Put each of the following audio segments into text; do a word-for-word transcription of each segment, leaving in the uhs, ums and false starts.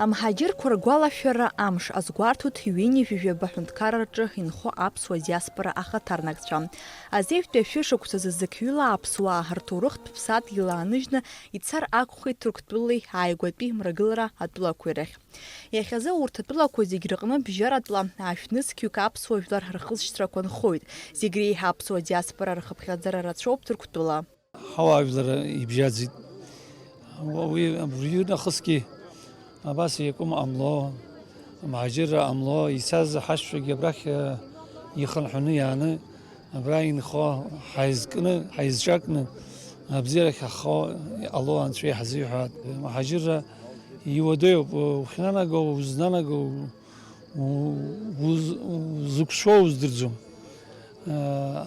Амҳаџьырқәа ргәалашәара амш азгәарҭоит ҩынҩажәижәаба ҳәынҭқарраҿы инхо аԥсуа диаспора ахаҭарнакцәа. Азеижәтәи ашәышықәсазы зықьҩыла аԥсуаа рҭоурыхтә ԥсадгьыл ааныжьны ицар акәхеит Ҭырқәтәылеи ааигәатәи мрагылара атәылақәеи рахь. Иахьазы урҭ атәылақәа зегь рыҟны бжьаратәла ашә нызқьҩык аԥсуа жәлар рхылҵшьҭрақәа нхоит. Зегь реиҳа аԥсуа диаспора рхыԥхьаӡара рацәоуп Ҭырқәтәыла. Ҳауаажәлар ибжьаӡит. Уи абыржәы нахысгьы абас иакәым ҟамло, амҳаџьырра ҟамло, ицаз ҳашьцәагьы абрахь, э, ихынҳәны иааны, абра инхо ҳаизкны, ҳаизҿакны, абзиарахь ҳахо иҟало Анцәа иаҳзиҳәааит. Амҳаџьырра иуадаҩуп, ухьнанаго, узнанаго, у-, уз-, узықәшәо уздырӡом. Э,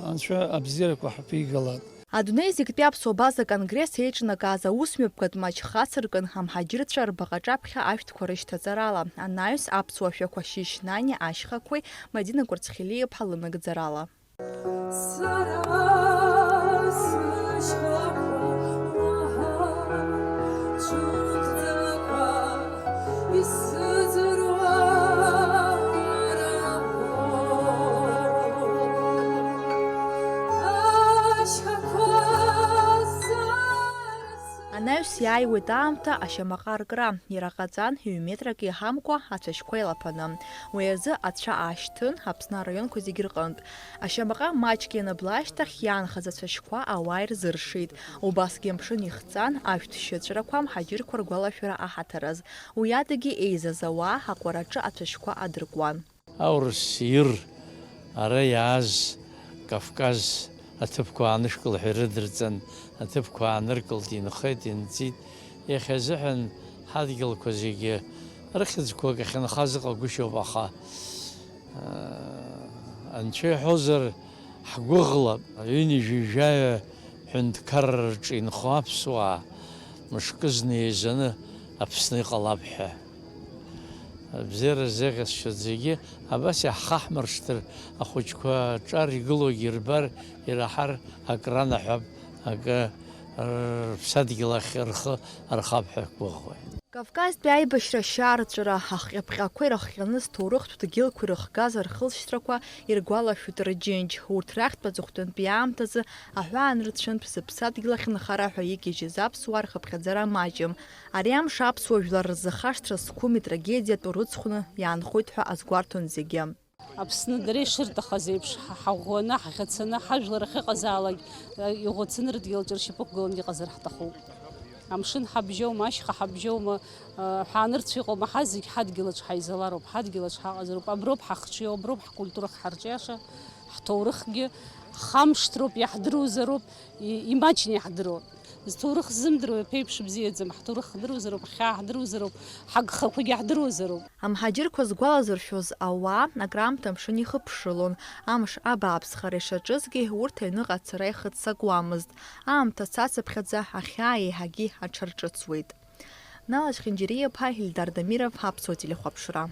Анцәа абзиарақәа ҳаԥигалааит. Адунеи зегьтәи аԥсуа база конгресс еиҿнакааз аусмҩаԥгатә маҷ хацыркын, амҳаџьырцәа рбаҟаҿаԥхьа ашәҭқәа рышьҭаҵарала, анаҩс аԥсуа шәақәа Шьышь Нани ашьхақәеи Мадина Кәарцхелиаԥҳа лынагӡарала. Сара сышьхақәа уаҳа ҽыхӡақәа исыӡырҩуа рахәоуп. Ашьхақәа сара сыхьӡ- Анаҩс иааиуеит аамҭа ашьамаҟа аркра. Иара ҟаҵан, ҩ-метрак иҳамкәа ацәашьқәа еилаԥаны. Уи азы ацәа аашьҭын Аԥсны араионқәа зегь рҟынтә. Ашьамаҟа маҷк ианыблаа ашьҭахь, иаанхаз ацәашьқәа ауаа ирзыршеит. Убасгьы амшын ихҵан, ашәҭ шьыҵәрақәа амҳаџьырқәа ргәалашәара аҳаҭыр азы. Уи адагьы еизаз ауаа аҟәараҿы ацәашьқәа адыркуан. Аурыс ир ара иааз Кавказ аҭыԥқәа аанышәкыл ҳәа ирыдырҵан, аҭыԥқәа ааныркылт, инхеит, инҵит. Иахьазыҳәан ҳадгьылқәа зегьы рыхьӡқәак ахьынхаз ыҟагәышьоуп, аха, аа, анцәа иҳәозар, ҳгәыӷлап, ҩынҩажәи жәаҩа ҳәынҭқарра рҿы инхо аԥсуаа мышкызны еизаны Аԥсны иҟалап ҳәа. Абзиара зеӷьасшьоит зегьы, абас иаҳхаҳмыршҭыр, ахәыҷқәа аҿар игылоугьы ирбар, ираҳар, акы ранаҳәап, акы рыԥсадгьыл ахь рхы архап ҳәа гәыӷуеит. Кавказтәи аибашьра ашьаарҵәыра, ахҟьаԥҟьақәа ирыхҟьаны зҭоурыхтә дгьылқәа ирыхгаз рхылҵшьҭрақәа иргәалашәоит рџьынџь. Урҭ рахьтә аҵыхәтәантәи аамҭазы аҳәаанырцәынтә зыԥсадгьыл ахь нхара ҳәа игьежьыз аԥсуаа рхыԥхьаӡара маҷым. Ари амш аԥсуа жәлар рзы хашҭра зқәым итрагедиатәу рыцхәны иаанхоит ҳәа азгәарҭон зегьы. Аԥсны дара ишырҭахаз еиԥш, ҳа-, ҳаӷәӷәаны, ҳӷьацаны, ҳажәлар ахьыҟазаалак, э, иӷәацаны рыдгьыл аҿы ршьапы ықәгыланы иҟазар ҳҭахуп. Амшын ҳабжьоума, ашьха ҳабжьоума, э, ҳаанырцә иҟоума, ҳазегь ҳадгьыл аҿы ҳаизалароуп, ҳадгьыл аҿы ҳаҟазароуп, аброуп ҳахҿио, аброуп ҳкультура ҳарҿиаша, ҳҭоурыхгьы, ҳхамышҭроуп, иаҳдыруазароуп, и-, имаҷны иаҳдыруа. Зҭоурых ззымдыруа ԥеиԥш бзиаӡам, ҳҭоурых ҳдыруазароуп, ҳхьаа ҳдыруазароуп, ҳагхақәагьы ҳдыруазароуп. Амҳаџьырқәа згәалазыршәоз ауаа акраамҭа амшын ихыԥшылон. Амш абааԥсхара ишаҿызгьы, урҭ аҩныҟа ацара ихыццакуамызт. Аамҭа цацыԥхьаӡа ахьаа еиҳагьы аҽарҿыцуеит. Нала Чхинџьариа-иԥа, Ильдар Дамиров, Аԥсуа телехәаԥшра.